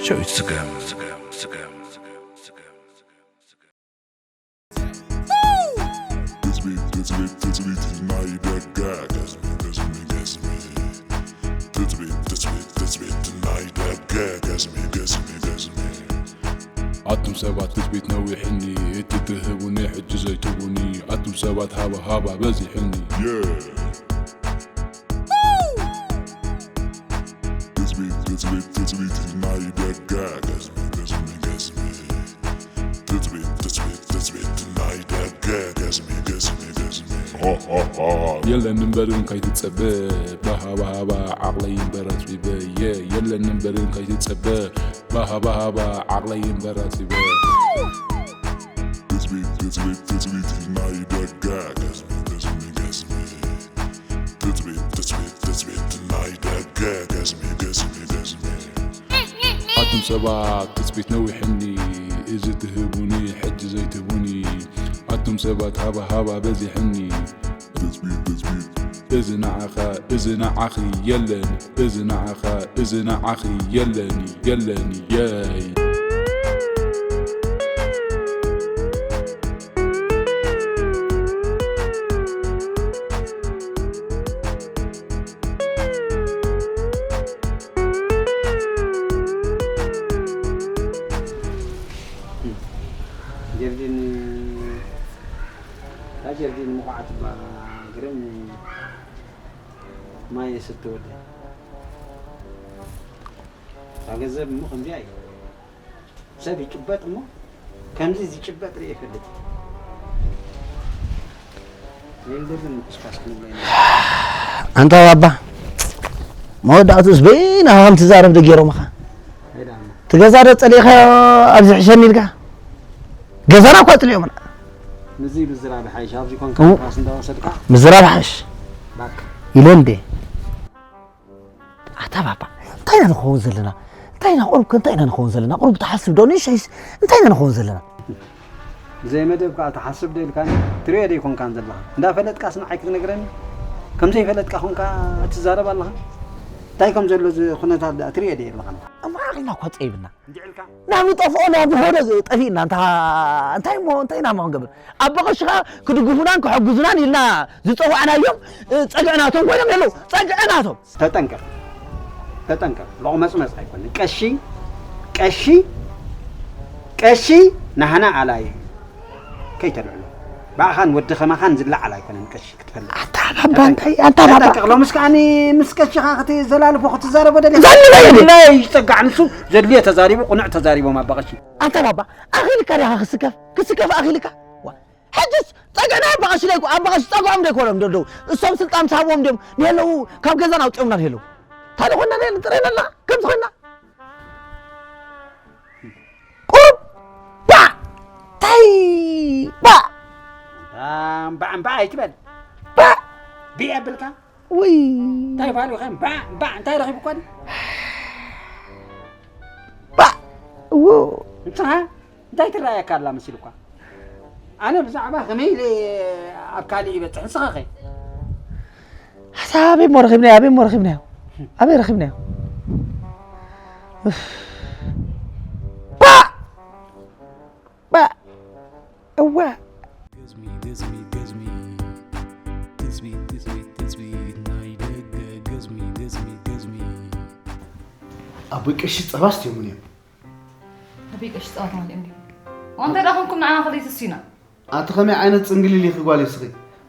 ሸዊት ስገም። ትጽቢት ትጽቢት ትጽቢት ናይ ደገ ገዝሚ ገዝሚ ገዝሚ ትጽቢት ትጽቢት ትጽቢት ናይ ደገ ገዝሚ ገዝሚ ገዝሚ ኣቱም ሰባት ትጽቢት ነዊሕኒ እቲ ትህቡኒ ሕጂ ዘይትቡኒ ኣቱም ሰባት ሃባ ሃባ በዚሕኒ ትጽቢት ትጽቢት ትጽቢት ናይ ደገ ገዝሚ ገዝሚ ገዝሚ ትጽቢት ትጽቢት ትጽቢት ናይ ደገ ገዝሚ ገዝሚ ገዝሚ የለን እምበርን ከይትጸበ ባሃባሃባ ዓቕለይ እምበር ኣጽቢበ የ የለን እምበርን ከይትጸበ ባሃባሃባ ዓቕለይ እምበር ኣጽቢበ ትጽቢት ትጽቢት ትጽቢት ናይ ደገ ገዝሚ ገዝሚ ገዝሚ ትጽቢት ትጽቢት ትጽቢት ናይ ደገ ገዝሚ ገዝሚ ገዝሚ ኣቱም ሰባት ትጽቢት ነዊሕኒ እዚ ትህቡኒ ሕጂ ዘይትህቡኒ ኣቱም ሰባት ሃባ ሃባ በዚሕኒ ትጽቢት ትጽቢት እዚ ንዓኻ እዚ ንዓኺ የለን እዚ ንዓኻ እዚ ንዓኺ የለን የለን የይ ጀርዲን እታ ጀርዲን ምኹዓት እባ ግርም ማይ የስቲ ወደ እታ ገንዘብ እሞ ከምዚኣ እዩ ሰብ ይጭበጥ እሞ ከምዚ ዝጭበጥ ርኢ ይፈልጥ የልደልን ቁስቋስ ክንብሎ ኢና ኣንታ ባባ መወዳእትኡስ በይንኻ ከም ትዛረብ ዶ ገይሮምኻ ኣይዳ እሞ እቲ ገዛ ዶ ጸሊእኻዮ ኣብዚ ሕሸኒ ኢልካ ገዛና እኳ ጽሊኦምና ምዚ ምዝራብ ሓይሽ ኣብዚ ኮንካ ንፋስ እንዳወሰድካ ምዝራብ ሓሽ ባክ ኢለ እንዴ ኣታ ባባ እንታይ ኢና ንኸውን ዘለና እንታይ ኢና ቁሩብ ከ እንታይ ኢና ንኸውን ዘለና ቁሩብ ትሓስብ ዶ ንእሽተይስ እንታይ ኢና ንኸውን ዘለና ብዘይ መደብ ከዓ ትሓስብ ዶ ኢልካኒ ትሪኦ ዶ ይኮንካን ዘለኻ እንዳፈለጥካስ ንዓይ ክትነግረኒ ከም ዘይፈለጥካ ኮንካ ትዛረብ ኣለኻ እንታይ ከም ዘሎ እዚ ኩነታት ደኣ ትሪኦ ዶ የለኻን እሞ ዓቕልና እኳ ፀይብና እንዲዕልካ ናብ ንጠፍኦ ናብ ንኸዶ ጠፊእና እንታ እንታይ እሞ እንታይ ኢና እሞ ክንገብር ኣቦ ቀሺ ከዓ ክድግፉናን ክሕግዙናን ኢልና ዝፀዋዕናዮም ፀግዕናቶም ኮይኖም የለው ፀግዕናቶም ተጠንቀቕ ተጠንቀቕ ሎቕመጽመጽ ኣይኮነን ቀሺ ቀሺ ቀሺ ናህና ኣላይ ከይተልዕሎ ብኣኻን ወዲ ኸማኻን ዝለዓል ኣይኮነን ቀሺ ክትፈልጥ ኣታ ባባ እንታይ ኣታ ባባ ተጠንቀቕ ሎምስ ከዓኒ ምስ ቀሺኻ ክትዘላልፎ ክትዛረቦ ደሊኻ ዘልለ የለ። ዘልለ ይጸጋዕ ንሱ ዘድልዮ ተዛሪቡ ቁኑዕ ተዛሪቦም ኣባ ቀሺ ኣታ ባባ ኣኺልካ ዲኻ ክስከፍ ክስከፍ ኣኺልካ ዋ ሕጅስ ጸግዕና ኣባ ቀሺ ደይ ኣባ ቀሺ ጸግዖም ደይኮኖም ደደው እሶም ስልጣን ዝሃብዎም ድዮም ንሄለዉ ካብ ገዛና ኣውጺኦምና ንሄለዉ እንታይ ዝኾንና ንሄለ ጥረና ኣለና ከምዚ ኮይንና ቁሩብ ባዕ ታይ ባዕ እምባዕ እምባዕ ኣይትበል ባዕ ብየ ኣብልካ ወይ እንታይ ባሉ ኸ እምባዕ እምባዕ እንታይ ረኺቡ ኮን ባዕ እዎ ንስኻ እንታይ ትረኣየካ ኣላ መሲልኳ ኣነ ብዛዕባ ከመይ ኢለ ኣብ ካልእ ይበፅሕ ንስኻ ኸ ኣታ ኣበይ እሞ ረኺብናዮ ኣበይ እሞ ረኺብናዮ ኣበይ ረኺብናዮ ባዕ ባዕ እዋ ገዝሚ ገዝሚ ገዝሚ ትጽቢት ትጽቢት ትጽቢት ናይ ደገ ገዝሚ ገዝሚ ገዝሚ ኣቦይ ቀሺ ጸባ ኣስትዮምኒ እዮም። ኣበይ ቀሺ ጸባ ተማሊኦም ድዮም? ዋንታ ደኣ ኮንኩም ንዓና ከለይ ትስዩና? ኣቲ ከመይ ዓይነት ጽንግሊል ኢኺ ጓለይ ስኺ?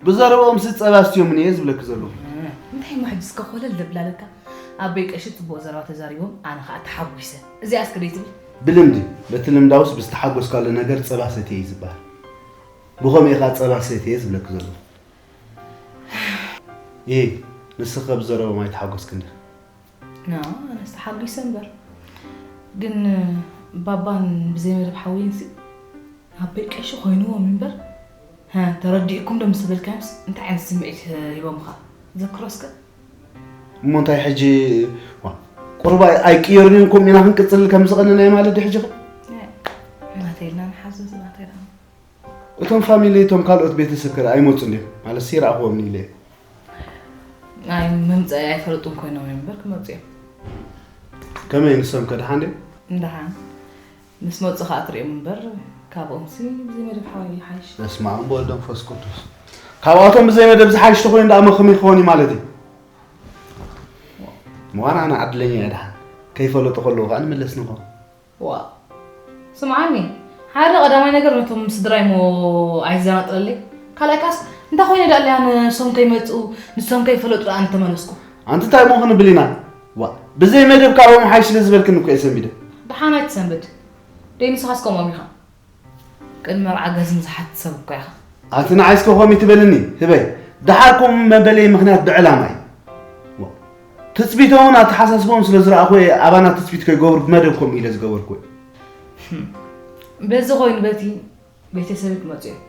ብዘረብኦምሲ ጸባ ኣስትዮምኒ እየ ዝብለኪ ዘለኹ። እንታይ እሞ ሕጂ እስከ ኮለል ለብል ኣለካ? ኣቦይ ቀሺ ጽቡቕ ዘረባ ተዛሪቦም ኣነ ኸኣ ተሓጒሰ። እዚኣ እስከ ደይትብል? ብልምዲ፣ በቲ ልምዳውስ ብዝተሓጎስካሉ ነገር ጸባ ሰትየ እዩ ዝበሃል። ብኸምኡ እየ ኸኣ ጸባ ሰትየ ዝብለኪ ዘለኹ። ኢሂ፣ ንስኺ ኸ ብዘረብኦም ኣይተሓጎስክን ዲኺ? ኖ፣ ኣነስ ተሓጒሰ እምበር። ግን ባባን ብዘይ መደብ ሓወይንሲ ኣቦይ ቀሺ ኮይንዎም እምበር፣ ሃ፣ ተረዲእኩም ዶ ምስ በልካዮምስ እንታይ ዓይነት ስምዒት ሂቦምኻ? ዘክሮ እስከ። እሞ እንታይ ሕጂ ዋ፣ ቁሩብ ኣይ- ኣይቅየሩን እዮም ከምኡ ኢና ክንቅጽል ከም ዝቐነናዮ ማለት ድዩ ሕጂ ኸ? ናተይ ኢልና ንሓዞ እዚ ናተይ ደኣ። እቶም ፋሚሊ እቶም ካልኦት ቤተሰብ ከ ኣይመጹን ድዮም? ማለት ሲ ረኣኽዎም ኢለ እየ። ኣይ መምጸኢ ኣይፈለጡን ኮይኖም እዮም እምበር ክመጹ እዮም። ከመይ ንሶም ከ ደሓን ድዮም? እንድሓን ምስ መጹ ኸኣ ትርእዮም እምበር፣ ካብኦምሲ ብዘይ መደብ ሓወይ ይሓይሽ። በስመ ኣብ ወወልድ ወመንፈስ ቅዱስ። ካብኣቶም ብዘይ መደብ ዝሓይሽ ተኾይኑ ደኣ መን ከመይ ክኸውን እዩ ማለት እዩ? ምዃን ኣነ ዕድለኛ እየ ደሓን። ከይፈለጡ ከለዉ ከኣ ንመለስ ንኾን። ዋ፣ ስምዓኒ፣ ሓደ ቀዳማይ ነገር ነቶም ስድራይ እሞ ኣይዘናጥረለይ። ካልኣይ ካስ፣ እንታይ ኮይነ ደኣ ኣለያ ንሶም ከይመጽኡ፣ ንሶም ከይፈለጡ ደኣ እንተመለስኩ? ኣንቲ እንታይ እሞ ክንብል ኢና? ዋ፣ ብዘይ መደብ ካብኦም ሓይሽ ስለ ዝበልክኒ እኮ እየ ሰንቢደ። ደሓን ኣይትሰንብድ። ደይ ንስኻስ ከምኦም ኢኻ። ቅድሚ መርዓ ገዝም ዝሓት ሰብ እኮ ኢኻ። ኣቲ ንዓይ እስከ ከምኡ ትበልኒ፣ ህበይ። ደሓር ከምኡ መበለይ ምኽንያት ብዕላማ እዩ። ዋ፣ ትጽቢቶም እውን ኣተሓሳስቦም ስለ ዝረኣኹ እየ ኣባና ትጽቢት ከይገብሩ ብመደብ ከምኡ ኢለ ዝገበርኩ እየ። በዚ ኮይኑ በቲ ቤተሰብ ክመጹ እዮም።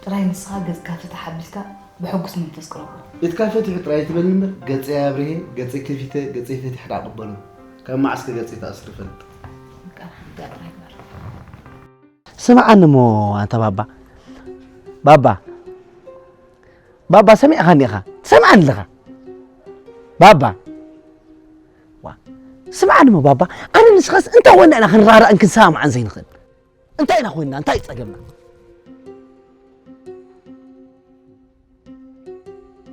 ጥራይ ንስኻ ገጽካ ፍታሕ ኣቢልካ ብሕጉስ መንፈስ ቅረቦ። ኢድካ ፈቲሑ ጥራይ ትበልኒ እምበር፣ ገጸይ ኣብርሄ፣ ገጸይ ከፊተ፣ ገጸይ ፈቲሐ ደኣ ቅበሎ። ካብ መዓስከ ገጸይ ተኣሲሩ ይፈልጥ? በቃ፣ ጥራይ ግበር። ስምዓኒ እሞ ኣንታ ባባ። ባባ። ባባ ሰሚዕኻኒ ኢኻ? ትሰምዓኒ ኣለኻ? ባባ። ዋ። ስምዓኒ እሞ ባባ፣ ኣነ ንስኻስ እንታይ ኮይንና ኢና ክንራራእን ክንሰማማዕን ዘይንኽእል? እንታይ ኢና ኮይንና? እንታይ እዩ ጸገምና?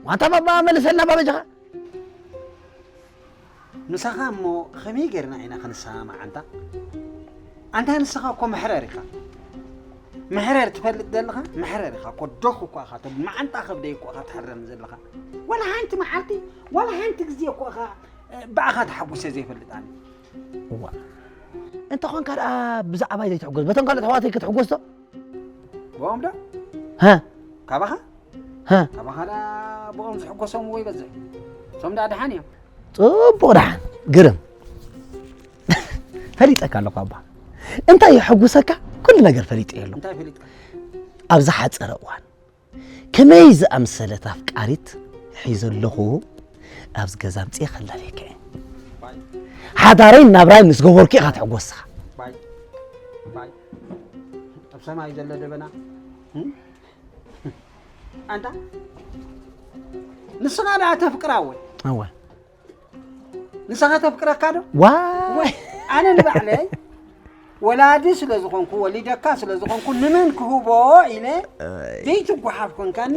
ዋንታ ባባ መልሰልና ባበጃኻ። ምሳኻ እሞ ከመይ ጌርና ኢና ክንሰማማዕ ኣንታ? ኣንታ ንስኻ እኮ መሕረር ኢኻ። መሕረር ትፈልጥ ዘለኻ? መሕረር ኢኻ እኮ፣ ዶኽ እኮ ኢኻ፣ እቶም መዓንጣ ከብደይ እኮ ኢኻ ትሕረኒ ዘለኻ። ዋላ ሓንቲ መዓልቲ፣ ዋላ ሓንቲ ግዜ እኮ ኢኻ፣ እ፣ ብኣኻ ተሓጒሰ ዘይፈልጥ ኣነ። እዋ። እንተ ኾንካ ደኣ ብዛዕባይ ዘይትሕጎስ፣ በቶም ካልኦት ኣሕዋተይ ክትሕጎስ ዶ? ብኦም ዶ? ሃ? ካባኻ? ሃ? ካባኻ ደኣ ብኦም ዝሕጎሶም እዎ ይበዝሕ። እሶም ደኣ ደሓን እዮም። ጽቡቕ ደሓን፣ ግርም። ፈሊጠካ ኣለኹ ኣባ። እንታይ የሐጉሰካ? ኩሉ ነገር ፈሊጠ ኣለኹ። እንታይ ፈሊጥካ? ኣብ ዝሓጸረ እዋን ከመይ ዝኣምሰለት ኣፍቃሪት ሒዘ ኣለኹ፣ ኣብዚ ገዛ ኣምጽኤ ከላልየካ እየ። ባይ። ሓዳረይን ናብራይን ምስ ገበርኩ ኢኻ ትሕጎስ ንስኻ። ባይ። ባይ። ኣብ ሰማይ ዘሎ ደበና። እም? ኣንታ ንስኻ ደኣ ተፍቅራ ወይ? እወ። ንስኻ ተፍቅረካ ዶ? ዋይ። ወይ፣ ኣነ ንባዕለይ ወላዲ ስለ ዝኾንኩ፣ ወሊደካ ስለ ዝኾንኩ፣ ንመን ክህቦ ኢለ እይ። ዘይትጓሓፍ ኮንካኒ፣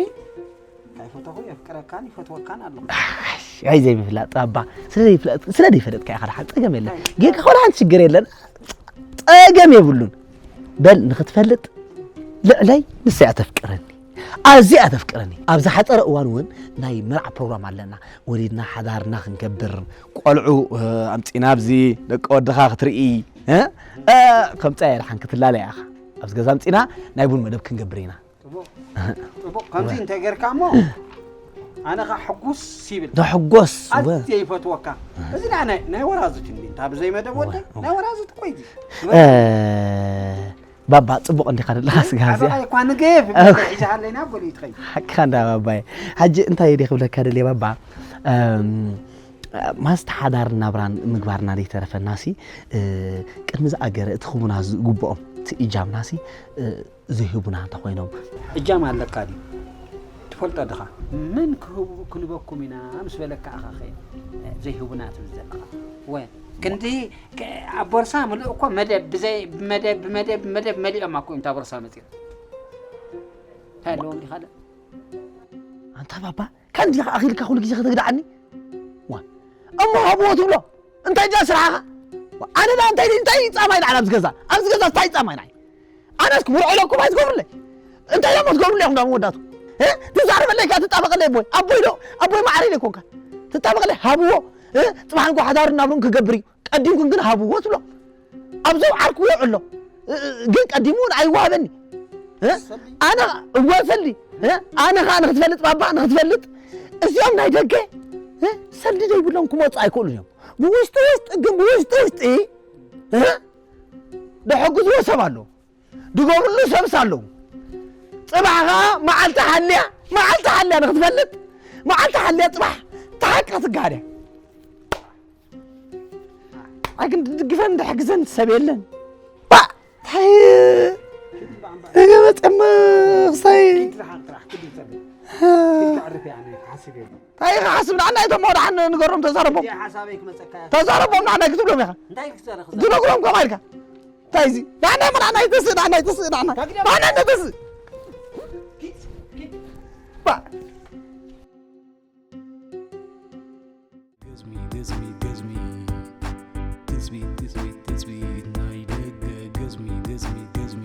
ከይፈተኹ የፍቅረካን ይፈትወካን ኣለኹ። ኣሽ፣ ኣይ ዘይምፍላጥ ኣባ፣ ስለ ዘይፍለጥ-፣ ስለ ዘይፈለጥካ ኢኻ ደሓን፣ ጸገም የለን። ኣይ። ጌጋ ከላ ሓንቲ ሽግር የለን። ጸገም የብሉን። በል ንኽትፈልጥ ልዕለይ ንሳ እያ ተፍቅረኒ። ኣዝያ እያ ተፍቅረኒ። ኣብ ዝሓጸረ እዋን እውን ናይ መርዓ ፕሮግራም ኣለና። ወሊድና ሓዳርና ክንገብር፣ ቆልዑ፣ እ፣ ኣምጺና ኣብዚ ደቂ ወድኻ ክትርኢ፣ እ? እ፣ ከምጻ እያ ደሓን ክትላለያ ኢኻ። ኣብዚ ገዛ ኣምጺና ናይ ቡን መደብ ክንገብር ኢና። ጽቡቕ። ጽቡቕ። ከምዚ እንተ ጌርካ እሞ፣ ኣነ ኸኣ ሕጉስ ይብል። ተሕጎስ፣ ወ- ኣዝየ ይፈትወካ። እዚ ደኣ ናይ፣ ናይ ወራዙት እንዲ፣ እንታ ብዘይ መደብ ወደይ፣ እወ፣ እወ። ናይ ወራዙት እኮ እዩ። እ፣ ባባ፣ ጽቡቕ እንዲኻ ዘለኻ ስጋ እዚኣ። ኣባኻ እኳ ንግፍ፣ ኦኬ። ሒዛሃለይና በሉ ይትኸይድ። ሓቅኻ እንዳ ባባይ። ሕጂ እንታይ እየ ክብለካ ደልየ ባባ? እም፣ ማስተ ሓዳር ናብራን ምግባርና ዘይተረፈናሲ፣ እ፣ ቅድሚ ዝኣገረ እቲ ክቡና ዝግብኦም እቲ እጃምናሲ፣ እ፣ ዘይህቡና እንተኾይኖም። እጃም ኣለካ ድዩ? ትፈልጦ ድኻ? መን ክህቡ-፣ ክንበኩም ኢና ምስ በለካ ኢኻ ኸ ዘይህቡና ትብል ዘለኻ? ወ-፣ ክንዲ ከ-፣ ኣብ ቦርሳ ምሉእ እኮ መደብ ብዘይ-፣ ብመደብ፣ ብመደብ፣ ብመደብ መሊኦም እኮ እዮም እታ ቦርሳ መጺኦም። እንታይ ኣለዎም ዲኻ ለ? ኣንታ ባባ፣ ከምዚ ኢኻ ኣኺልካ ኩሉ ግዜ ከተግድዓኒ? ዋ፣ እሞ ሃብዎ ትብሎ? እንታይ ድያ ስራሕኻ? ዋ፣ ኣነ ደኣ እንታይ፣ እንታይ ጻማይ ንዓይ ኣብዚ ገዛ? ኣብዚ ገዛ እንታይ ጻማይ ንዓይ? ኣነስ ክምርዖ ኢለኩም ኣይትገብሩለይ። እንታይ ደሞ ትገብሩለይ ኢኹም ደኣ መወዳቱ? እ? ትዛረበለይ ከኣ ትጣበቐለይ ኣቦይ። ኣቦይ ዶ? ኣቦይ ማዕረ ኢለ ኣይኮንካ። ትጣበቐለይ ሃብዎ። እ? ጽባሕ ንግሆ ሓዳሩን ናብሩን ክገብር እዩ። ቀዲምኩም ግን ሃብዎ ትብሎ። ኣብ ዘው ዓርኩ ይውዕሎ። እ፣ እ፣ ግን ቀዲሙ እውን ኣይወሃበኒ። እ? ኣነ እወ ሰልዲ። እ? ኣነ ኸኣ ንኽትፈልጥ ባባ፣ ንኽትፈልጥ እዚኦም ናይ ደገ፣ እ? ሰልዲ ዘይብሎም ክመጹ ኣይክእሉን እዮም። ብውሽጢ ውሽጢ ግን ብውሽጢ ውሽጢ፣ እ? ደሐግዝዎ ሰብ ኣለዉ። ድገብርሉ ሰብስ ኣለዉ። ጽባሕ ኸኣ መዓልቲ ሓልያ፣ መዓልቲ ሓልያ ንኽትፈልጥ፣ መዓልቲ ሓልያ ጽባሕ ተሓቃ ትጋደ። ኣይ ግን ድድግፈን ድሕግዘን ሰብ የለን። ባ! ታይ ገመጸ ምኽሳይ። ኪድ ትራሓቅ ትራሓቅ ኪድ ይጸበ። ኪድ ተዕርፍ። ኣነ ክሓስብ እየ። እንታይ ክሓስብ? ንዓና እቶም ወድሓን ንገሮም፣ ተዛረቦም። እዚኣ ሓሳበይ ክመጸካ እያ። ተዛረቦም፣ ንዓና ክትብሎም ኢኻ። እንታይ ክትዛረብ? ትነግሮም ከማይ ኢልካ። እንታይ እዚ? ንዓና እሞ ንዓና ይተስእ፣ ንዓና ይተስእ፣ ንዓና። ንዓና ይተስእ። ባ- ገዝሚ፣ ገዝሚ፣ ገዝሚ። ትጽቢት፣ ትጽቢት፣ ትጽቢት ናይ ደገ። ገዝሚ፣ ገዝሚ፣ ገዝሚ።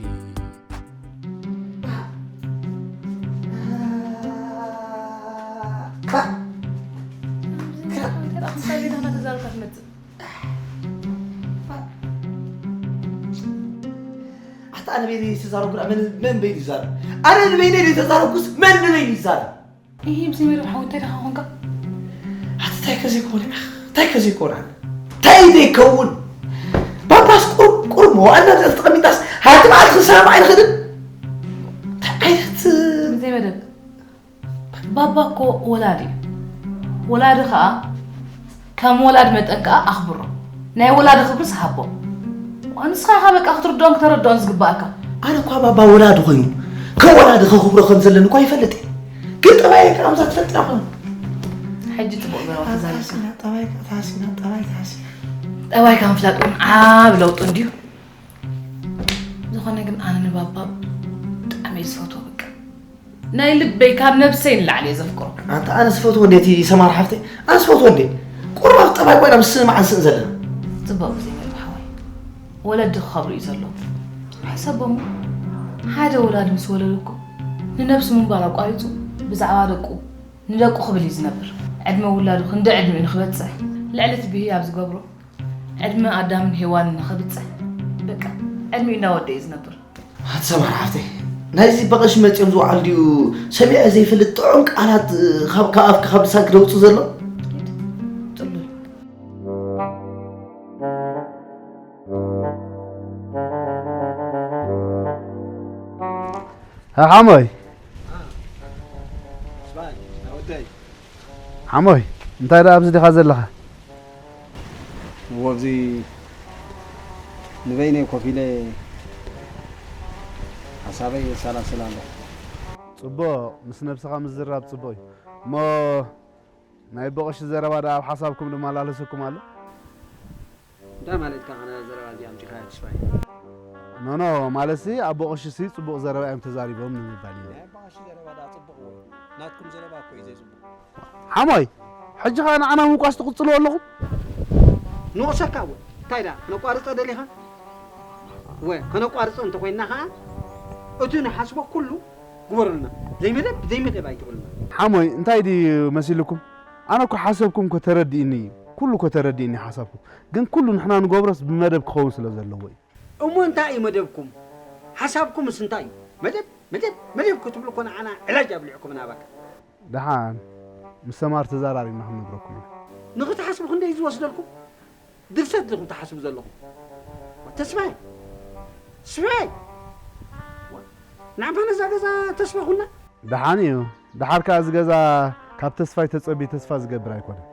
ኣታ ኣነ በይነይ ዝተዛረብኩ ደኣ መን መን በይኑ ይዛረብ? ኣነ ንበይነይ ዘይተዛረብኩስ መን ንበይኑ ይዛረብ? ይህ ብስሜር ሓው እንታይ ደኻ ኾንካ? ኣቲ እንታይ ከዘይኮነ እንታይ ከዘይኮነ እንታይ ዘይከውን ባባስ ቁርብ ቁርብ መዋእልና ተቐሚጣስ ሓንቲ መዓልቲ ክሰማም ኣይንኽእልን። እንታይ ዓይነት ዘይመደብ ባባ እኮ ወላዲ እዩ። ወላዲ ከዓ ከም ወላዲ መጠን ከዓ ኣኽብሮ። ናይ ወላዲ ክብርስ ሃቦ። ንስኻ ኢኻ በቃ ክትርድኦን ክተረድኦን ዝግባእካ። ኣነ እኳ ባባ ወላዲ ኮይኑ ከም ወላዲ ከኽብሮ ከም ዘለኒ እኳ ይፈልጥ እየ። ግን ጠባየይ ከዓ ምዛ ትፈልጥ ኢኻ። ሕጂ ፅቡቅ ገይርዋ ተዛሪብካ። ተሃሲና ጠባይ ተሃሲና ጠባይ ተሃሲና። ጠባይካ ምፍላጥ እውን ዓብ ለውጢ እንድዩ። ዝኾነ ግን ኣነ ንባባ ብጣዕሚ እየ ዝፈትዎ በቃ። ናይ ልበይ ካብ ነብሰይ ንላዕሊ እየ ዘፍቅሮ። ኣንታ ኣነስ ፈትዎ እንዴ እቲ ሰማር ሓፍተይ ኣነስ ፈትዎ እንዴ ቁሩብ ኣብ ጠባይ ኮይና ምስምማዕ ንስእን ዘለና። ጽቡቕ ግዜ ነይሩ ሓወይ። ወለዲ ክኸብሩ እዩ ዘለዎም። ሕሰቦም ሓደ ወላዲ ምስ ወለደኩም ንነብሱ ምንባር ኣቋሪጹ ብዛዕባ ደቁ ንደቁ ክብል እዩ ዝነብር። ዕድመ ውላዱ ክንደይ ዕድሚኡ ንኽበጽሕ ልዕሊ እቲ ብህያብ ዝገብሮ ዕድመ ኣዳምን ሄዋንን ንኽብጽሕ በቃ ዕድሚኡ እናወደአ እዩ ዝነብር። ኣቲ ሰማር ሓፍተይ ናይዚ በቐሽ መጺኦም ዝወዓሉ ድዩ ሰሚዐ ዘይፈልጥ ጥዑም ቃላት ካብ ኣፍኪ ካብ ልሳንኪ ደውጽእ ዘሎ? ኪድ ጥሉል። ሓሞይ ሓሞይ እንታይ ደኣ ኣብዚ ዲኻ ዘለኻ? እዎ ኣብዚ ንበይነይ ኮፍ ኢለ ሓሳበይ የሰላስል ኣለኹ። ጽቡቕ፣ ምስ ነብስኻ ምዝራብ ጽቡቕ እዩ። እሞ ናይ ቦቕሺ ዘረባ ደኣ ኣብ ሓሳብኩም ድመላለሰኩም ኣሎ? እንታይ ማለት ኢኻ ነዛ ዘረባ እዚኣ ኣምጺእካያ ተስፋይ? ኖኖ፣ ማለትሲ ኣብ ቦቕሺሲ ጽቡቕ ዘረባ እዮም ተዛሪቦም ንምባል ኢለ። ናይ ቦቕሺ ዘረባ ደኣ ጽቡቕ እዎ። ናትኩም ዘረባ እኮ እዩ ዘይጽቡቕ። ሓሞይ፣ ሕጂ ኸኣ ንዓና ምውቃስ ትቕጽልዎ ኣለኹም? ንወቕሰካ እወ። እንታይ ደኣ፣ ከነቋርጾ ደሊኻ? እወ፣ ከነቋርጾ እንተኾይንና ኸኣ፣ እቲ ንሓስቦ ኩሉ ግበሩልና። ዘይመደብ፣ ዘይመደብ ኣይትበሉና። ሓሞይ፣ እንታይ ድዩ መሲልኩም? ኣነ እኮ ሓሰብኩም እኮ ተረዲእኒ እዩ። ኩሉ እኮ ተረዲእኒ ሓሳብኩም። ግን ኩሉ ንሕና ንገብሮስ ብመደብ ክኸውን ስለ ዘለዎ እዩ። እሞ እንታይ እዩ መደብኩም? ሓሳብኩምስ እንታይ እዩ? መደብ፣ መደብ፣ መደብ ክትብሉ እኮ ንዓና ዕላጅ ኣብሊዕኩምና በቃ። ደሓን ምስ ሰማር ተዛራሪብና ክንነግረኩም ኢና። ንኽትሓስቡ ክንደይ እዩ ዝወስደልኩም? ድርሰት ዲኹም ትሓስቡ ዘለኹም? ተስፋይ! ተስፋይ! ንዓኻ ነዛ ገዛ ተስፋ ኩና? ደሓን እዩ። ደሓር ከኣ እዚ ገዛ ካብ ተስፋይ ተጸብዩ ተስፋ ዝገብር ኣይኮነን።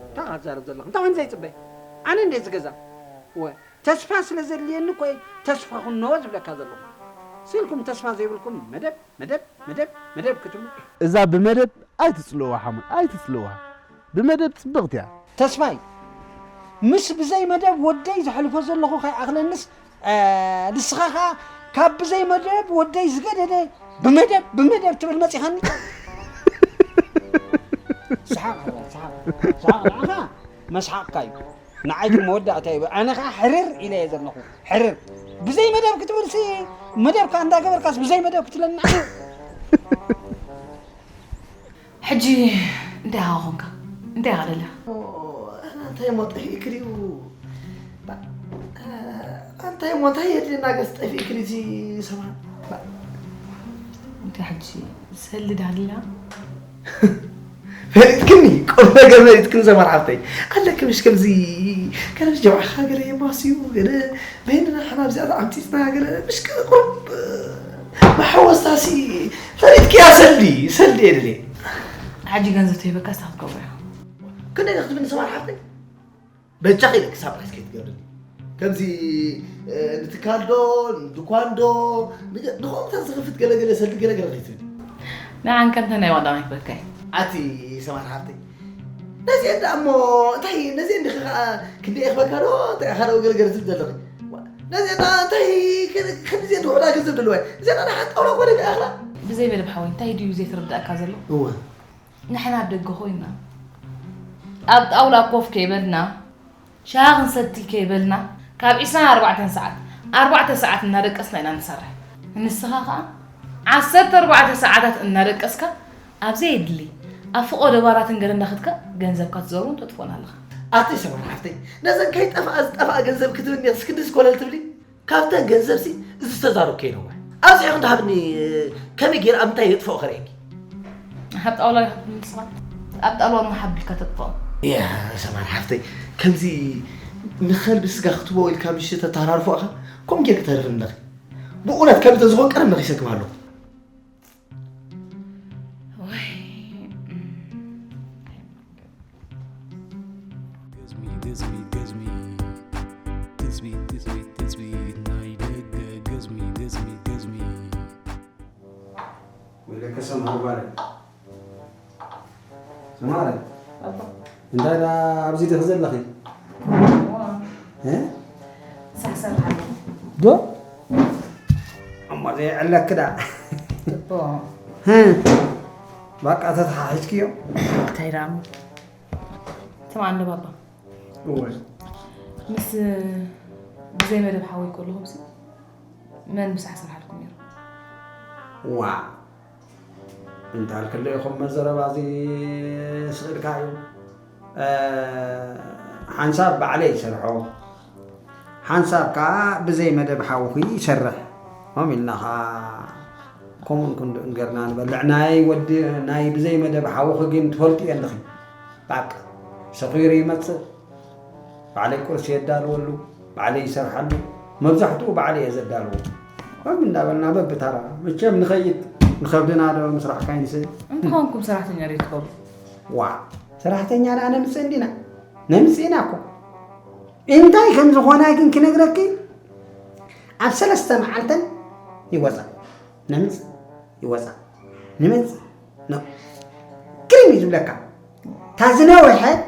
እንታይ ኢኻ ትዛረብ ዘለኻ? እንታይ ኮይኑ ዘይጽበ? ኣነ እንደ እዚ ገዛ? እወ፣ ተስፋ ስለ ዘድልየኒ እኮ እየ ተስፋ ኩኖ ዝብለካ ዘለኹ። ስኢልኩም ተስፋ ዘይብልኩም መደብ፣ መደብ፣ መደብ፣ መደብ ክትብሉ። እዛ ብመደብ ኣይትጽልእዋ ሓሙይ፣ ኣይትጽልእዋ። ብመደብ ጽብቕቲ እያ። ተስፋይ፣ ምስ ብዘይ መደብ ወደይ ዘሕልፎ ዘለኹ ከይኣኽለኒስ፣ እ፣ ንስኻ ኸኣ ካብ ብዘይ መደብ ወደይ ዝገደደ ብመደብ፣ ብመደብ ትብል መጺኻኒ። ሰሓቕ፣ ሰሓቕ፣ ሰሓቕ፣ ንዓኻ መስሓቕካ እዩ። ንዓይ ግን መወዳእታ እዩ። ኣነ ኸኣ ሕርር ኢለ እየ ዘለኹ። ሕርር። ብዘይ መደብ ክትብልሲ፣ መደብካ እንዳገበርካስ ብዘይ መደብ ክትብለኒ ንዓኻ። ሕጂ እንታይ ኢኻ ኾንካ? እንታይ ኢኻ ደሊኻ? ኣንታይ እሞ ጠፊእኪ ድዩ? ኣንታይ እሞ እንታይ የድልየና ገስ ጠፊእኪ ድዩ እዚ ሰብኣይ? እንታይ ሕጂ ሰሊ ድያ ደሊኻ? ፈሊጥክኒ ቁም ነገር ፈሊጥክኒ ሰማር ሓፍተይ ኣለኪ ምሽ ከምዚ ገለ ምስ ጀምዓኻ ገለ የማስዩ ገለ በይንና ሓና ብዚኣ ዓምፂፅና ገለ ምሽ ቁሩብ መሓወስታሲ ፈሊጥክያ ሰልዲ ሰልዲ እየ ድልየ ሕጂ ገንዘብ ተሂበካ ስኻ ክትገብሮ ኢኻ ክንደይ ክትብኒ ሰማር ሓፍተይ በጃኺ ኢለኪ ሳፕራይዝ ከይትገብርኒ ከምዚ ንትካልዶ ንድኳንዶ ንኸምታት ዝኽፍት ገለገለ ሰልዲ ገለገለ ከይትብል ንዓን ከምተ ናይ ዋዳ ይክበካ እዩ። ኣቲ ሰማር ሓፍተይ፣ ነዚአን ደኣ እሞ እንታይ፣ ነዚአን ዲኺ ኸዓ ክንደይ የኽበካ ዶ እንታይ ኢኻ ዶ ገርገር ዝብል ዘለኺ? ነዚአን ደኣ እንታይ፣ ክንዲዚአን ዶ ውሑዳ ገንዘብ ደለዋ? እዚአን ደኣ ሓንቲ ጣውላ እኮ ደኣ ኢኻ። ብዘይ መደብ ሓወይ እንታይ ድዩ ዘይትርዳእካ ዘሎ? እወ። ንሕና ኣብ ደገ ኮይና ኣብ ጣውላ ኮፍ ከይበልና ሻሂ ክንሰቲ ከይበልና ካብ ዒስራን ኣርባዕተን ሰዓት ኣርባዕተ ሰዓት እናደቀስና ኢና ንሰርሕ። ንስኻ ኸዓ ዓሰርተ ኣርባዕተ ሰዓታት እናደቀስካ ኣብ ዘየድሊ ኣብ ፍቖዶ ባራትን ገለ እንዳኸድካ ገንዘብካ ትዘሩን ተጥፎን ኣለኻ። ኣቲ ሰማር ሓፍተይ፣ ነዘን ከይጠፍኣ ዝጠፍኣ ገንዘብ ክትብኒ እስክንድስ ኮለል ትብሊ? ካብተን ገንዘብሲ እዚ ዝተዛረብክዮ ነዋሕ ኣብዚሑ ክንዲ ሃብኒ። ከመይ ገይረ ኣብ ምንታይ የጥፍኦ ከርእየኪ። ኣብ ጣውላ ይኹን ንስኻ ኣብ ጣውላ እሞ ሓቢልካ ተጥፍኦ። ያ ሰማር ሓፍተይ፣ ከምዚ ንኸልቢ ስጋ ክትቦ ኢልካ ምሽ ተተሃራርፎ ኢኻ ከምኡ ጌርኪ ተርፍኒ ኣለኺ። ብእውነት ከልቢ ተዝኾን ቀደም ነኺሰክም ኣለኹ። ወይ፣ እም፣ ገዝሚ፣ ገዝሚ፣ ገዝሚ። ትጽቢት፣ ትጽቢት፣ ትጽቢት ናይ ደገ። ገዝሚ፣ ገዝሚ፣ ገዝሚ። ወይለከ ሰምሃር ጓለይ። ሰምሃር። ኣባ። እንታይ ደኣ ኣብዚ ዲኺ ዘለኺ? እዋ። እ? ሳሕሳሕ ኣለኹ። ዶ? እሞ ዘየዕለኪ ደኣ። ጽቡቕ። እ። በቃ ተተሓሒዝክዮ? እንታይ ደኣ እሞ? ስማዕ እንዶ ባባ። እወ። ምስ ብዘይ መደብ ሓወይ ከለኹምሲ መን ምሳሕ ስርሓልኩም ነይሩ? ዋ። እንታልክለ ኢኹም መዘረባ እዚ ስቕ ኢልካ እዩ። እ፣ ሓንሳብ ባዕለይ ይሰርሖ፣ ሓንሳብ ከኣ ብዘይ መደብ ሓውኺ ይሰርሕ። ከምኡ ኢልና ኸኣ ከምኡን ክንድኡን ጌርና ንበልዕ። ናይ ወዲ፣ ናይ ብዘይ መደብ ሓውኺ ግን ትፈልጥዮ ኣለኺ። ባቃ፣ ሰኺሩ ይመጽእ። ባዕለይ ቁርሲ የዳልወሉ፣ ባዕለይ ይሰርሓሉ። መብዛሕትኡ ባዕለይ እየ ዘዳልዎ። ከምኡ እንዳበልና በብተራ፣ መቸም ንኸይድ፣ ንኸብድና ዶ ምስራሕ ካይንስእ። እንተኾንኩም ሰራሕተኛ ዶ ትገብሩ? ዋእ፣ ሰራሕተኛ ደኣ ነምጽእ እንዲና? ነምጽእ ኢና እኮ። እንታይ ከም ዝኾና ግን ክነግረኪ፣ ኣብ ሰለስተ መዓልተን ይወጻ። ነምጽእ፣ ይወጻ። ንመጽእ፣ ነ-፣ ግርም እዩ ዝብለካ። እታ ዝነውሐት፣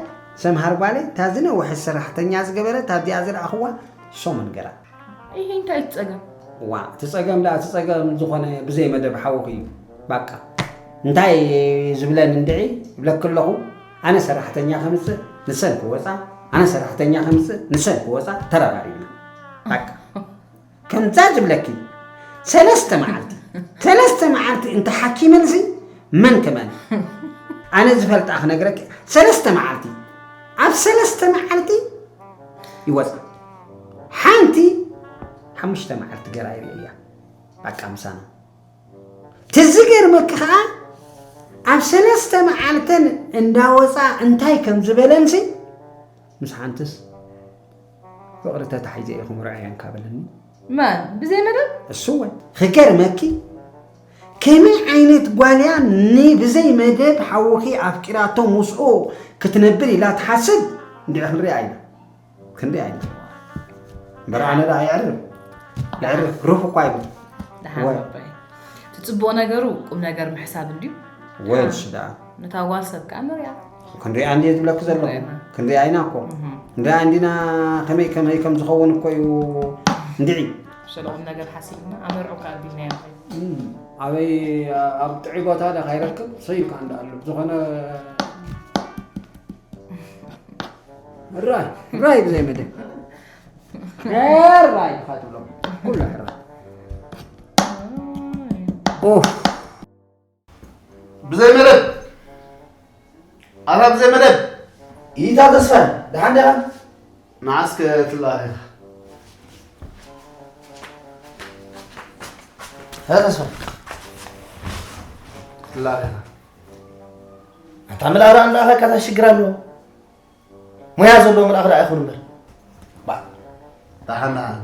ሰምሃር ጓለይ፣ እታ ዝነውሐት ሰራሕተኛ ዝገበረት፣ ኣብዚኣ ዝረኣኽዋ፣ ሰሙን ገራ። ይሄ እንታይ እቲ ጸገም? ዋ፣ እቲ ጸገም ደኣ፣ እቲ ጸገም ዝኾነ ብዘይ መደብ ሓውኺ እዩ። ባቃ። እንታይ ዝብለን እንድዒ፣ ይብለኪ ኣለኹ፣ ኣነ ሰራሕተኛ ከምጽእ፣ ንሰን ክወጻ፣ ኣነ ሰራሕተኛ ከምጽእ፣ ንሰን ክወጻ፣ ተረባሪብና። ባቃ። ከምዛ ዝብለኪ፣ ሰለስተ መዓልቲ፣ ሰለስተ መዓልቲ እንተ ሓኪመንሲ መን ክመን? ኣነ ዝፈልጣ ክነግረኪ፣ ሰለስተ መዓልቲ፣ ኣብ ሰለስተ መዓልቲ ይወጻ። ሓንቲ ሓሙሽተ መዓልቲ ገራ ይርእያ። በቃ ምሳና። ትዝገርመኪ ኸኣ፣ ኣብ ሰለስተ መዓልተን እንዳወጻ እንታይ ከም ዝበለንሲ፣ ምስ ሓንትስ፣ ፍቕሪ ተታሒዘ ኢኹም ርኣየን ካብ በለኒ። መን? ብዘይ መደብ? እሱ እውን። ክገርመኪ፣ ከመይ ዓይነት ጓል እያ ንብዘይ መደብ ሓውኺ ኣፍቂራቶ ምስኡ ክትነብር ኢላ ትሓስብ? እንድዒ ክንሪኣ ኢና። ክንሪኣ ኢና። እምበር ኣነ ደኣ የዕርፍ። የዕርፍ። ሩፍ እኳ ይብል። ደሓን ወይ። ባባይ። እቲ ጽቡቕ ነገሩ ቁም ነገር ምሕሳብ እንድዩ። ወይ እሺ ደኣ። ነታ ጓል ሰብ ከኣ ንሪኣ። ክንሪኣ እንድየ ዝብለኪ ዘለኹ። ንሪኣ። ክንሪኣ ኢና እኮ። እህ። ክንሪኣ እንዲና ከመይ ከመይ ከም ዝኸውን እኮ እዩ እንድዒ። ስለ ቁም ነገር ሓሲብና ኣመርዑ ከኣ ኣቢልናዮ ንኸይድ። እም፣ ኣበይ ኣብ ጥዑይ ቦታ ዶ ካይረክብ ሰይብካ እንዳ ኣሎ። ዝኾነ ራይ፣ ራይ ብዘይ መደብ። ራይ ኢኻ ትብሎ። ኩሉ ሕራይ። ኡፍ። ብዘይ መደብ። ኣታ ብዘይ መደብ። ኢታ ተስፋ፣ ደሓን ዲኻ? መዓስ ከ ትለኣኽ ኢኻ? ሀ ተስፋ። ትለኣኽ ኢኻ። ኣታ ምላእራ እንዳኣኸካ እንታይ ሽግር ኣለዎ? ሞያ ዘለዎ መልኣኽ ደኣ ኣይኹን እምበር። ባ። ደሓን ደሓን።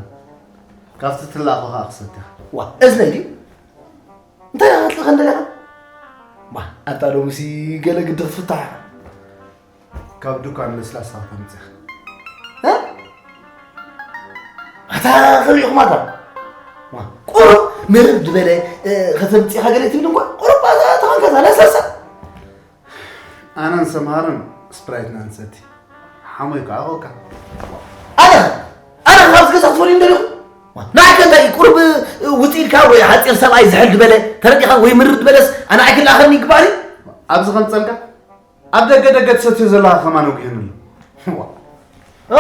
ካብቲ ትላእኾ ኸኣ ክሰትኻ። ዋ፣ እዝነይ ድዩ? እንታይ ደኣ ክትልእኸኒ ደሊኻ? ባ፣ ኣንታ ሎምሲ ገለ ግዲ ክትፍታሕ ኢኻ። ካብ ዱኳን ለስላሳ ከተምጽኻ። እ? ኣታ ኸቢእኹም ኣታ። ዋ፣ ቁሩብ ምርር ዝበለ፣ እ፣ ከተምጽኻ ገለ ትብል እንኳ፣ ቁሩብ ኣታ፣ ኣታ ከዛ ለስለሳ ኣነን ሰምሃርን ስፕራይትና ንሰቲ። ሓሞይ ከዓ ኮካ። ኣነ ኣነ ካብዚ ገዛ ክትፈልዩ እንደለኹ ንዓይ ከ እንታይ ቁሩብ ውፅኢድካ ወይ ሓፂር ሰብኣይ ዝሕል ዝበለ ተረዲኻ ወይ ምርር ዝበለስ ኣነ ኣይክልኣኸኒ ይግባእ ድዩ? ኣብዚ ከምፀልካ ኣብ ደገ ደገ ትሰትዮ ዘለኻ ከማን ወጊሑኒ ኣሎ። ዋ። ዋ።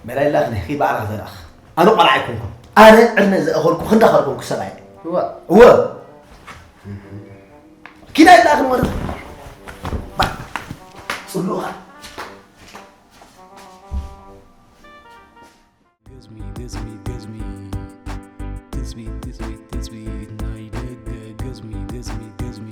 መላይላኽ ነኺ ባዕላ ዘራኽ ኣነ ቆልዓ ኣይኮንኩን። ኣነ ዕድመ ዘእኸልኩ ክንዳኸልኩንኩ ሰብኣይ። ዋ። እወ። ኪዳ ይላእኽን ወረ። ባ። ጽሉኻ። ገዝሚ፣ ገዝሚ፣ ገዝሚ። ትጽቢት፣ ትጽቢት፣ ትጽቢት ናይ ደገ። ገዝሚ፣ ገዝሚ፣ ገዝሚ።